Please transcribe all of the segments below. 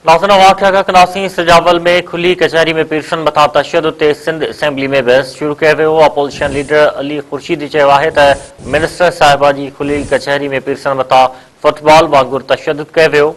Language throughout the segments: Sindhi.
ناظرين اوهان کي آگاهه ڪنداسين سجاول ۾ کلي ڪچهري ۾ پيرسن مٿان تشدد تي سنڌ اسيمبلي ۾ بحث شروع ڪيو ويو اپوزيشن ليڊر علي خورشيدي چيو آهي ته منسٽر صاحبه جي کلي ڪچهري ۾ پيرسن مٿان فٽبال وانگر تشدد ڪيو ويو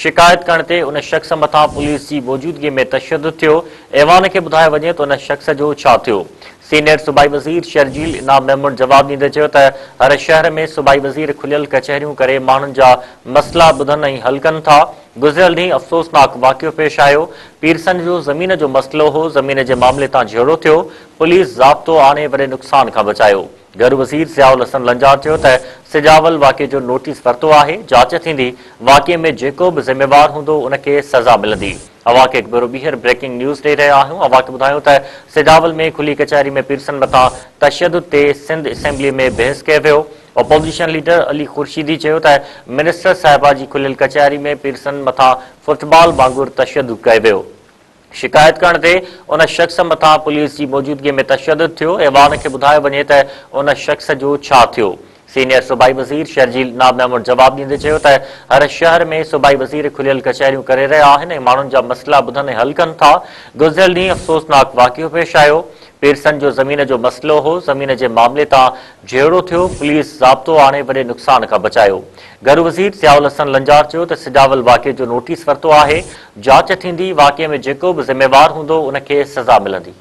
شڪايت ڪرڻ تي ان شخص مٿان پوليس جي موجودگي ۾ تشدد ٿيو ايوان کي ٻڌايو وڃي ته ان شخص جو ڇا ٿيو سينيئر صوبائي وزير شرجيل انعام ميمڻ جواب ڏيندي چيو ته هر شهر ۾ صوبائي وزير کليل ڪچهريون ڪري ماڻهن جا مسئلا ٻڌن ۽ حل ڪن ٿا، گذريل ڏينهن افسوسناڪ واقعو پيش آيو، پيرسن جو زمين جو مسئلو هو، زمين جي معاملي تان جهيڙو ٿيو، پوليس ضابطو آڻي وڏي نقصان کان بچايو. گهرو وزير ضياء الحسن لنجار چيو ته سجاول واقعي جو نوٽيس ورتو آهي، جاچ ٿيندي، واقعي ۾ جيڪو به ذميوار هوندو ان کي سزا ملندي. اوهان کي هڪ ڀيرو ٻيهر بريڪنگ نيوز ڏئي رهيا آهيون، اوهان کي ٻڌايون ته سجاول ۾ کلي ڪچهري ۾ پيرسن مٿان تشدد تي سنڌ اسيمبلي ۾ بحث ڪيو ويو، اپوزيشن ليڊر علي خورشيدي چيو ته منسٽر صاحبه جي کليل ڪچهري ۾ پيرسن مٿان فٽبال وانگر تشدد ڪيو ويو، شڪايت ڪرڻ تي ان شخص مٿان پوليس جي موجودگي ۾ تشدد ٿيو، ايوان کي ٻڌايو وڃي ته ان شخص جو ڇا ٿيو؟ سينيئر صوبائي وزير شرجيل انعام ميمڻ جواب ڏيندي چيو ته هر شهر ۾ صوبائي وزير کليل ڪچهريون ڪري رهيا آهن ۽ ماڻهن جا مسئلا ٻڌن ۽ حل ڪن ٿا، گذريل ڏينهن افسوسناڪ واقعو پيش آيو، پيرسن جو زمين جو مسئلو هو، زمين جي معاملي تان جهيڙو ٿيو، پوليس ضابطو آڻي وڏي نقصان کان بچايو. گهرو وزير ضياء الحسن لنجار چيو ته سجاول واقعي جو نوٽيس ورتو آهي، جاچ ٿيندي، واقعي ۾ جيڪو به ذميوار هوندو ان کي سزا ملندي.